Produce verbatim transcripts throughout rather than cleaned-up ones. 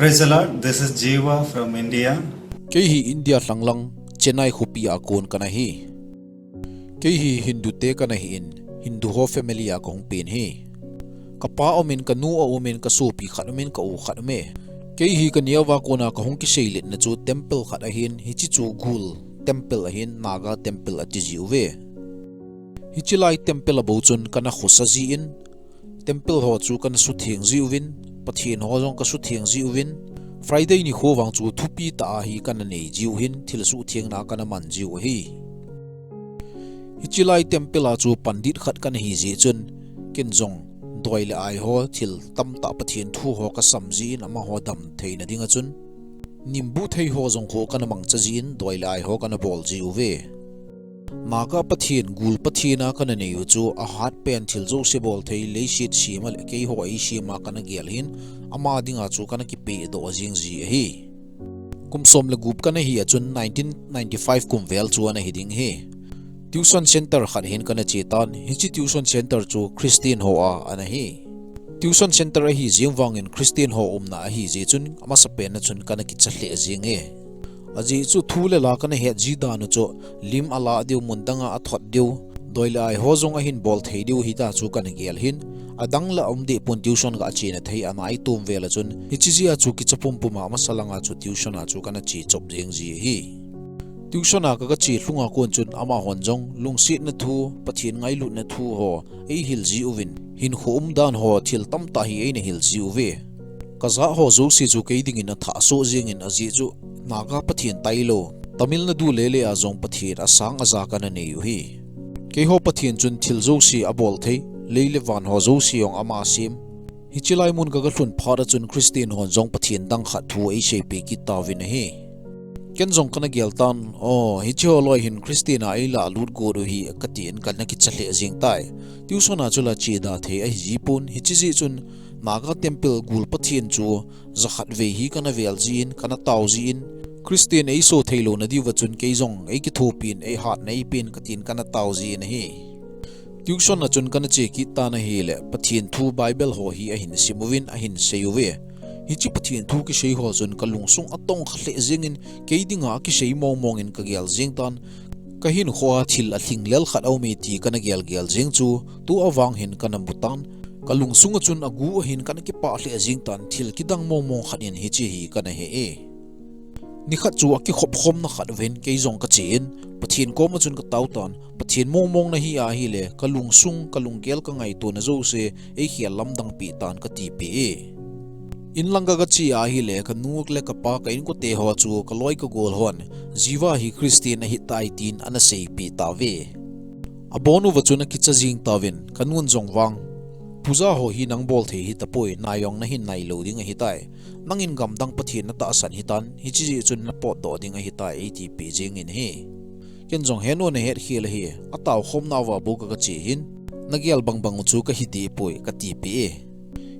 Praise the Lord. This is Jiva from India. Kei hi India lhanglang Chennai khopi a kon kana hi. Kei hi Hindu te kana hi in, Hindu ho family a kahung pen hi. Kapa um in, kanu a um in, kasopi khat um in, ka u khat um e. Kei hi kaneo va kona kahung kiseilet na chu temple khat ahin, hichi chu Gul temple ahin, Naga temple ati jiu ve. Hichi lai temple a bou chun kana khosa ji in, temple ho chu kana sutheng jiuvin, Pathen ho jong kasutheng jiuvin, Friday nikho vang chu thupi tah a hi kana nei jiu hin, thil suthengna kana man jiu ahi. Hichi lai temple a chu pandit khat kana hi ji chun, ken jong doi le ai ho thil tamtah Pathen thu ho kasam ji in amaho dam theina ding a chun, nimbu thei ho jong kho kana mangcha ji in doi le ai ho kana bol jiu ve. Naga Pathen, Gul Pathen a kana nei u chu ahat pen thil jouse bol thei leiset sem a le keiho eisem a kana gel hin ama dinga chu kana kipehdoh jing ji ahi. Kum som le gup kana hi a chun nineteen ninety-five kum vel chu ana hi ding hi. Tuition center khat hin kana che tan, hichi tuition center chu Christian ho a ana hi. Tuition center ahi jing vangin Christian ho umna ahi ji chun amasa pen a chun kana kicha lheh jing e. Ajeh chu thu le la kana het ji dan u chu lim ala diu, mun danga athot diu, doi le ai ho jong ahin bol thei diu hita chu kana gel hin, adang la um deh pon tuition ga chena thei ana i tum vel a chun, hichi jia chu kicha pumpum a amasa langa chu tuition a chu kana che chop jing ji hi. Tuition a ka, ka che lhunga kon chun amahon jong lungsetna thu, Pathen ngailutna thu ho eihil jiuvin, hinkho umdan ho thil tamtah hi eina hil jiuve. Ka ja ho jouse chu kei dingin athah soh jingin ajeh chu Naga Pathen tailou, Tamil Nadu lele a jong Pathen asang aja kana nei u hi. Keiho Pathen chun thil jouse abol thei, lei le van ho jouse jong ama sem. Hichi lai mun ka, ka lhun phat a chun Christian hon jong Pathen dang khat thu eiseipeh kit tauvin ahi. Ken jong kana gel tan, o, hichi ho loi hin Christian a eilah lut got u hi katin kana kicha lheh jing tai. Tuition a chu la che da thei ahi ji pon, hichi jeh chun Naga temple Gul Pathen chu jakhat vei hi kana vel ji in, kana tao ji in, Christian eiso thei louna diuva chun kei jong eikithopi in, eihatna eipen katin kana tao ji in ahi. Tuition a chun kana che kit tan ahile, Pathen thu Bible ho hi ahin sim uvin, ahin sei uve. Hichi Pathen thu kisei ho chun ka lungsung atongkha lheh jingin, kei dinga akisei mongmong in ka gel jing tan, ka hinkho a thil alhinglel khat aum e ti kana gelgel jing chu, tua vang hin kana mu tan, ka lungsung a chun agu ahin kana kipah lheh jing tan, thil kidang mongmong khat in hichi hi kana he e. Nikhat chu akikhop khomna khat uvin kei jong ka che in, Pathen koma chun ka tao tan, Pathen mongmong nahi ahile, ka lungsung, ka lunggel, ka ngaitona jouse eikhel lamdang peh tan kati peh e. In lang ka, ka che ahile, ka nu le ka pa, ka inkote ho chu ka loi ka gol hon, Jiva hi Christian ahitai tin ana seipeh tauve. Abon uva chun akicha jing tauvin, ka nun jong vang, Puja ho hi nang bol thei hitapoi, nai jong nahin nai lou ding ahitai. Nangin gamdang Pathen natahsan hitan, hichi jeh chun napotdoh ding ahitai, eiti peh jingin ahi. Ken jong henu nahet khel ahi, ataokhomna uva bou ka, ka che hin, nagel bangbang u chu kahi deh poi, kati peh e.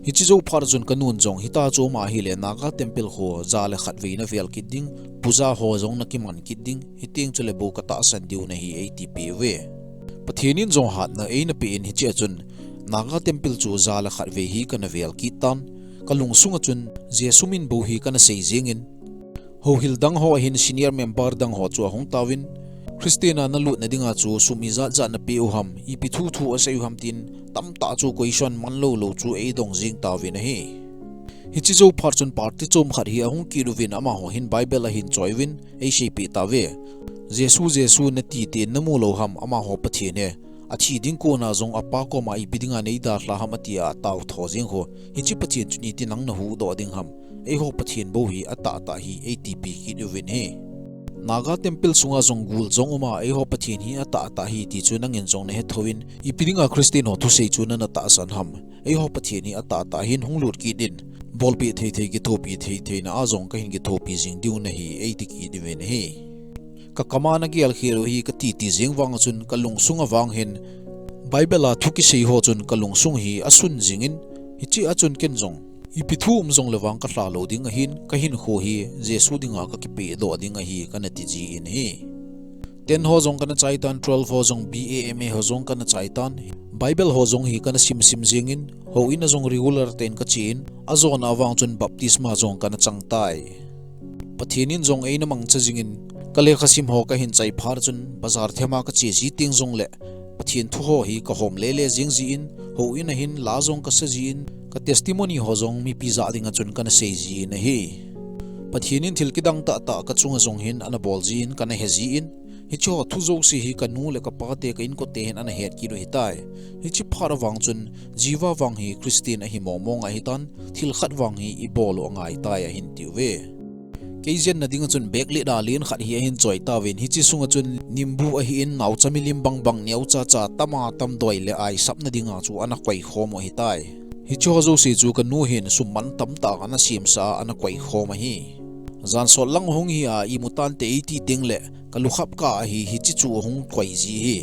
Hichi jou phat a chun ka nun jong hita chu um ahile Naga temple kho ja le khat vei navel kit ding, puja ho jong nakiman kit ding, hiteng chule bou katahsan diu nahi eiti peh uve. Pathen in jong hatna eina peh in hichi a chun Naga temple chu ja le khat vei hi kana vel kit tan, ka lungsung a chun Jesu min bou hi kana sei jingin, Houhil dang ho ahin senior member dang ho chu ahung tauvin, Christian a nalutna dinga chu sum ijat jat napeh u ham, ipi thu thu asei u ham tin tamtah chu question man lou lou chu eidong jing tauvin ahi. Hichi jou phat chun party chom khat hi ahung kit uvin amaho hin Bible ahin choi uvin eiseipeh tauve. Jesu, Jesu nati tin namu lou ham, amaho Pathen e. Athi ding kona jong apa koma ipi dinga neidalha ham atia atao tho jing ho. Hichi Pathen chun iti nang nahuhdoh ding ham. Eiho Pathen bou hi atahtah hi eiti peh kit uvin ahi. Naga temple sunga jong gul jong uma eiho Pathen hi atahtah hi ti chu nangin jong nahe thouvin, ipi dinga Christian ho thusei chu nana tahsan ham. Eiho Pathen hi atahtah hin hung lut kit in, bolpeh thei thei kithopi thei theina a jong kahin kithopi jing diu nahi eiti kit uvin ahi. Ka kama nagel khel u hi kati ti jing vang a chun ka lungsung a vang hin Bible a thu kisei ho chun ka lungsung hi asun jingin, hichi a chun ken jong ipi thu um jongle vang kalha lou ding ahin, kahinkho hi Jesu dinga kakipehdoh ding ahi kana ti jin ahi. Ten ho jong kana chai tan, twelve ho jong, B A M A ho jong kana chai tan. Bible ho jong hi kana sim sim jingin, houin a jong regular ten kachen, ajona vang chun baptisma jong kana chang tai. Pathen in jong eina mangcha jingin, ka lekha sim ho kahin chai phat chun, bazar thema kache ji teng jongle, Pathen thu ho hi kahom lele jing jin, houin a hin la jong kasa jin, ka testimony ho jong mipi jah dinga chun kana sei jin ahi. Pathen in thil kidang tahtah kachunga jong hin ana bol jin kana he jin, hiche ho thu jouse hi kanu le kapa te ka inkote hin ana het kit u ahitai. Hiche phat a vang chun, jiva vang hi Christian ahi mong mong ahitan, thil khat vang hi ibol u angai tai ahin tiuve. Kei jenna dinga chun bag leh da len khat hi ahin choi tauvin, hiche sunga chun nimbu ahin naocha milim bang bang neocha cha tama tam doi le aisapna dinga chu ana koi khom u ahitai. Hiche ho jouse chu kanu hin sum man tamtah ana semsa a ana koi khom ahi. Jan sot lang hung hi a imu tante eiti teng le ka lukhap kah a hi hiche chu ahung koi ji hi.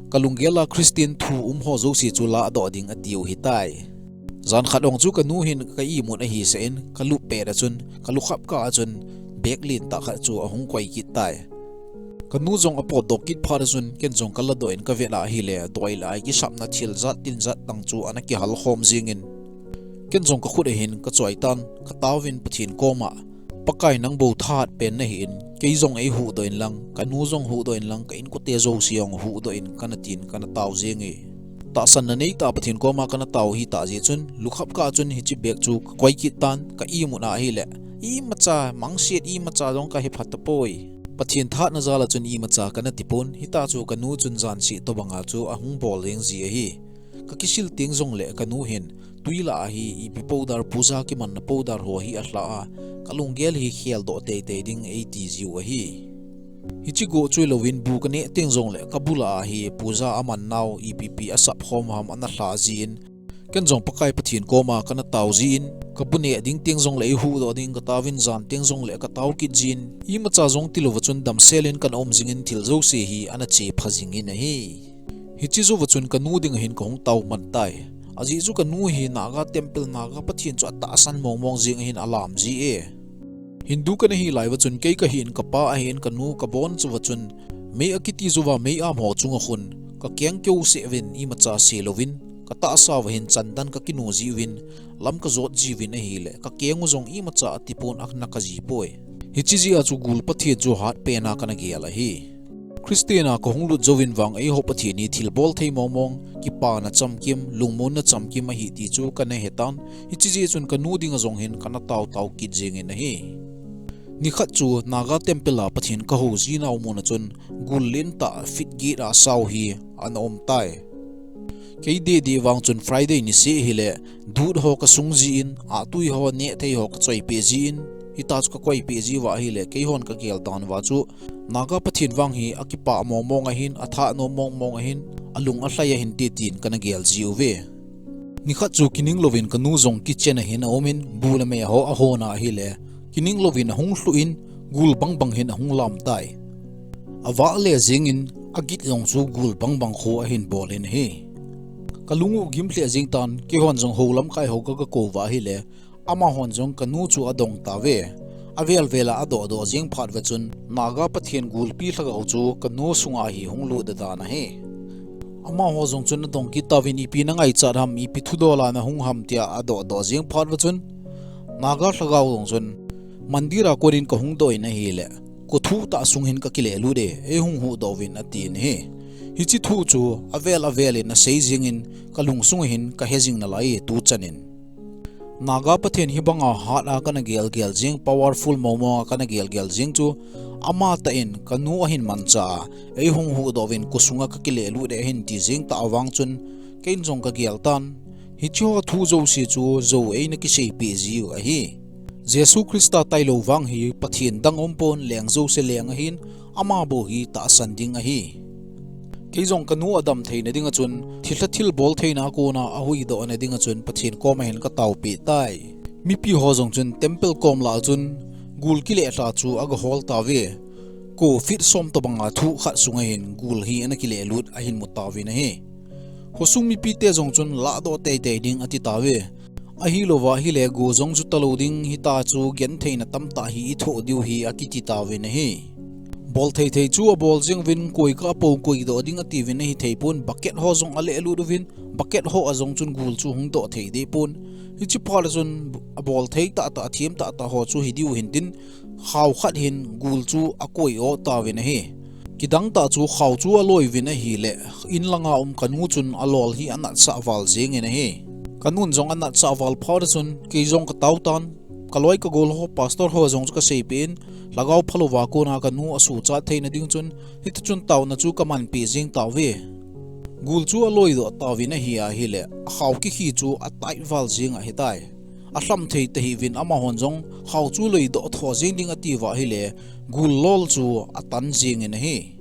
Ka lunggel a Christian thu um ho jouse chu ladoh ding atiu ahitai. Jan khat ong chu kanu hin ka imut ahi seh in, ka lup pet a chun, ka lukhap kah a chun, bag lentah khat chu ahung koi kit tai. Kanu jong apotdoh kit phat a chun, ken jong kaladoh in kavet a ahile, doi le ai kisapna thil jat tin jat dang chu ana kihal khom jingin, ken jong kakhut a hin kachoi tan, kataovin Pathen koma, Pakai nang bou thahat pen nahin, kei jong eihuhdoh in lang, kanu jong huhdoh in lang, ka inkote jouse jong huhdoh in, kana tin, kana tao jenge. Tahsanna neitah Pathen koma kana tao hitah jeh chun, lukhap kah a chun hiche bag chu kakoi kit tan, ka imut a ahile, imacha, mangset imacha jong kahe phat tapoi. Pathen thahatna jal a chun imacha kana tipon, hita chu kanu chun jan seh tobanga chu ahung bol jeng ji ahi. Kakisil teng jongle kanu hin, twi lah a hi ipi powder, puja kimanna powder ho hi alha a, ka lunggel hi kheldoh teitei ding eiti jiu ahi. Hiche go chu louvin bu kaneh teng jongle kabul a hi puja amannau ipi pi asap khom ham ana lha jin, ken jong Pakai Pathen koma kana tao jin, kabu neh ding teng jongle eihuhdoh ding kataovin jan teng jongle katao kit jin, imacha jong tilouva chun damsel in kana um jingin thil jouse hi ana chepha jingin ahi. Hiche jouva chun kanu dinga hin kahung tao man tai. Ajeh chu kanu hi Naga temple, Naga Pathen chu atahsan mong mong jeng ahin alam ji e. Hindu kana hi lai uva chun kei kahin kapa ahin kanu kabon chu uva chun mei akiti jouva mei am ho chunga khun kakeng keu seh uvin imacha sei louvin katahsa uva hin chandan kakinu ji uvin lam kajot ji uvin ahile kakeng u jong imacha atipon ana kaji poi. Hiche jeh a chu gul Pathen chu hatpen a kana gel ahi. Christian a kahung lut jouvin vang eiho Pathen hi thilbol thei mong mong, kipana chamkim, lungmonna chamkim ahi ti chu kana hetan, hiche jeh chun kanu dinga jong hin kana tao tao kit jengin ahi. Nikhat chu Naga temple a Pathen kahou jinau mun a chun gul lentah feet get a sao hi ana um tai. Kei deh deh vang chun Friday niseh hile, dud ho kasung jin, ahtui ho, nehthei ho kachoipeh jin, hita chu kakoipeh jiuva ahile, keihon kagel dan uva chu, Naga Pathen vang hi akipah mong mong ahin, athanom mong mong ahin, alung alhai ahinte tin kana gel jiuve. Nikhat chu kining louvin kanu jong kitchen a hin aumin, bu le me ho ahon a ahile, kining louvin ahung lhuh in, gul bang bang hin ahung lam tai. Avah le jengin, agit jong chu gul bang bang khu ahin bol in ahi. Kalung u gim lheh jeng tan, keihon jong hou lamkai ho ka, kakou uva ahile, amahon jong kanu chu adong tauve. Avel vel a adoh doh jeng phat uva chun, Naga Pathen gulpi lhagao chu kanu sunga hi hung lut dan ahi. Amaho jong chun adong kit tauvin ipi nangaichat ham, ipi thudol a nahung ham tia adoh doh jeng phat uva chun, Naga lhagao jong chun, mandir a konin kahung doh in ahile, kothuh tah sung hin kakile lut e, eihung huhdoh uvin atin ahi. Hiche thu chu avel avel in asei jengin kalungsung a hin kahe jing nalai e tuchan in. Naga Pathen hibanga hat a kana gel gel jeng, powerful mong mong a kana gel gel jeng chu, amatah in kanu ahin manchah a, eihung huhdoh uvin kosunga kakile lut e ahin ti jeng tah vang chun, kei in jong kagel tan, hiche ho thu jouse chu jou eina kiseipeh jiu ahi. Jesu Christa tailou vang hi Pathen dang umpon, leng jouse leng ahin, ama bou hi tahsan ding ahi. Kei jong kanu adam theina dinga chun, thilha thilbol theina a kona ahuhdohna dinga chun Pathen koma hin kataopeh tai. Mipi ho jong chun temple kom lah a chun gul kile lha chu agahol tauve. Ko feet som tobanga thuh khat sunga hin gul hi ana kile lut ahin mu tauvin ahi. Khosung mipite jong chun lahdoh teitei ding ati tauve. Ahilouva ahile go jong jutalou ding hita chu gentheina tamtah hi ithoh diu hi akiti tauvin ahi. Bol thei thei chu abol jing uvin, koi kah a po koi doh ding ati uvin ahi thei pon, bucket ho jong aleh lut uvin, bucket ho a jong chun gul chu hung doh thei deh pon. Hichi phat a chun abol thei tahtah, athem tahtah ho chu hi diu hin tin, khao khat hin gul chu akoi o tauvin ahi. Kidang tah chu khao chu aloi uvin ahileh, in langa um kanu chun alol hi anatsah val jingin ahi. Kanun jong anatsah val phat a chun, kei jong katao tan, kaloi kagol ho, pastor ho jong chu kaseipeh in, lhagao phalou a kona kanu asuhchat theina ding chun, hiti chun taona chu kamanpeh jing tauve. Gul chu aloi doh tauvin ahi ahileh, akhao kikhi chu atai val jing ahitai. Alham thei tahih uvin amahon jong khao chu loi doh tho jing ding ati uva ahileh, gul lol chu atan jingin ahi.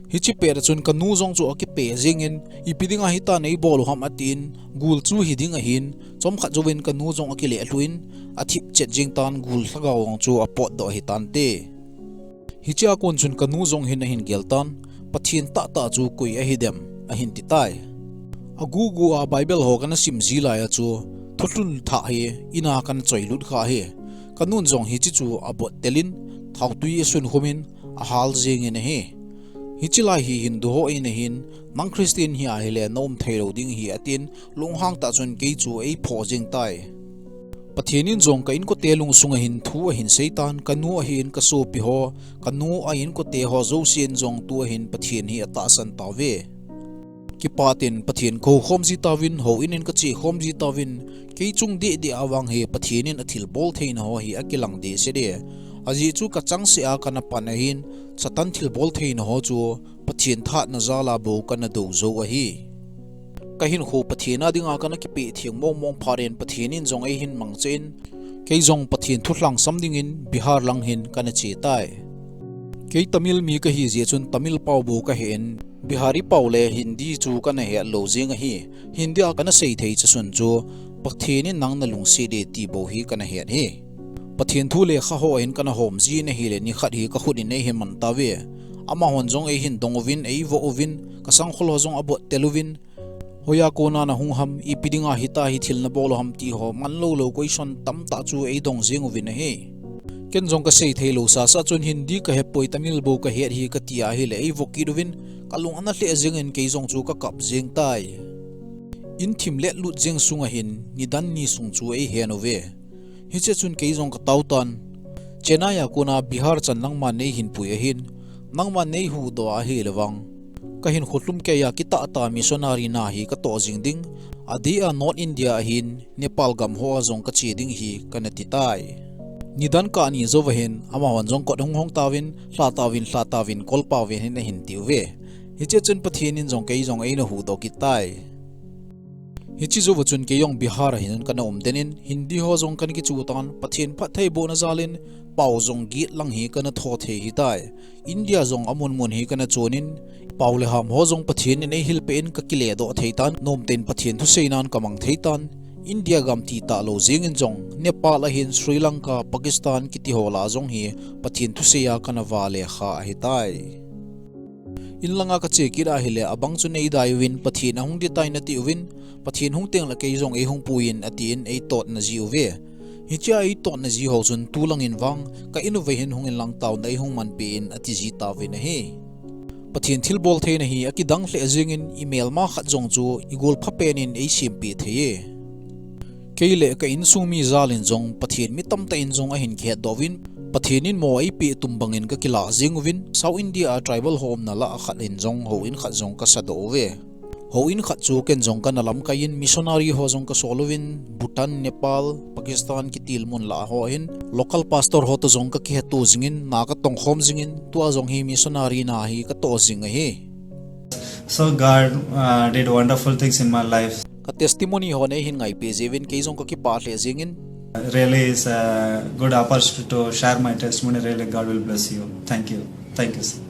Hichi pet a chun kanu jong chu akipeh jingin, ipi dinga hitia neibol u ham atin, gul chu hi ding ahin, chomkhat jouvin kanu jong akileh lhuh in, athip chet jing tan, gul lhagao jong chu apot doh ahi tante. Hichia kon chun kanu jong hin ahin gel tan, Pathen tahtah chu koi ahi dem, ahin ti tai. Agugu a Bible ho kana sim ji lai a chu, thulhun thah hi ina kana choi lut kha hi. Kanun jong hichi chu abot telin, thautui asun khum in, ahal jingin ahi. Hichi lai hi Hindu ho in ahin, nang Christian hi ahileh na um thei lou ding ahi atin, lunghang tah chun kei chu eipho jing tai. Pathen in jong ka inkote lungsung a hin thu ahin sei tan, kanu ahin, kasopi ho, kanu a inkote ho jousen jong tu ahin Pathen hi atahsan tauve. Kipah tin Pathen kahou khom ji tauvin, houin in kache khom ji tauvin, kei chung deh deh a vang hi Pathen in athilbol theina ho hi akilang deh seh e. Ajeh chu kachangseh a kana pan ahin, Satan thilbol theina ho chu Pathen thahatna jal a bou kana dou jou ahi. Kahinkho Pathen a dinga kana kipeh theng mong mong phat in Pathen in jong eihin mangcha in, kei jong Pathen thu lhangsam dingin Bihar lang hin kana che tai. Kei Tamil mi kahi jeh chun Tamil pao bou kahen, Bihari pao le Hindi chu kana het lou jing ahi. Hindi a kana sei thei chasun chu, Pathen in nang nalungset e ti bou hi kana het hi. Pathen thu lekha ho hin kana hom jin ahileh nikhat hi kakhut in eihin man tauve. Amahon jong eihin dong uvin, eivoh uvin, kasangkhol ho jong abot tel uvin, hoiya kona nahung ham, ipi dinga hitia hi thil nabol u ham ti ho, man lou lou question tamtah chu eidong jing uvin ahi. Ken jong kasei thei lou sasa chun Hindi kahepoi, Tamil bou kahet hi kati ahileh eivoh kit uvin, kalung ana lheh jingin kei jong chu kakap jing tai. In thim let lut jing sunga hin nidan ni sung chu eihen uve. Hichea chun kei jong katao tan, Chennai a kona Bihar chan nangman neihin pui ahin, nangman neihuhdoh ahileh vang, kahinkho lhumkeiya kitah tah missionary na hi katoh jing ding, adeh a North India ahin Nepal gam ho a jong kache ding hi kana ti tai. Nidan kah ni jouva hin amahon jong kot ahung hong tauvin, lha tauvin, lha tauvin, kol pauvin hin ahin tiuve. Hichea chun Pathen in jong kei jong eina huhdoh kit tai. Hichi jouva chun kei jong Bihar a hin kana um den in, Hindi ho jong kana kichu tan, Pathen phattheibohna jal in pao jong get lang hi kana tho thei hitai. India jong amun mun hi kana chon in, pao le ham ho jong Pathen in eihil peh in kakile doh thei tan, nomtah in Pathen thuseinan kamang thei tan. India gam ti talou jengin jong, Nepal ahin, Sri Lanka, Pakistan kiti ho lah a jong hi Pathen thusei a kana vale kha ahitai. In langa kache kit ahileh, abang chun eidai uvin, Pathen ahung ding tai nati uvin, Pathen hung tengleh kei jong eihung pui in, atin eitotna ji uve. Hichea eitotna ji ho chun tulangin vang, ka in uva hin hung inlang taona eihung manpeh in, ati ji tauvin ahi. Pathen thilbol theina hi akidang lheh jengin, imelma khat jong chu igol phapen in eisempeh thei e. Kei le ka insung mi jal in jong Pathen mi tamtah in jong ahin kihetdoh uvin, Pathen in mo eipeh tum bangin kakilah jeng uvin, South India a tribal ho umna lah a khat in jong houin khat jong kasadoh uve. Houin khat chu ken jong kana lamkai in missionary ho jong kasol uvin, Bhutan, Nepal, Pakistan kitil mun lah ho hin local pastor ho toh jong kakiheto jingin, na katongkhom jingin, tua jong hi missionary na hi katoh jing ahi. So God, uh, did wonderful things in my life. Ka testimony ho neihin ngaipeh jeh uvin kei jong kakipah lheh jengin. Really is a good opportunity to share my testimony. Really, God will bless you. Thank you. Thank you, sir.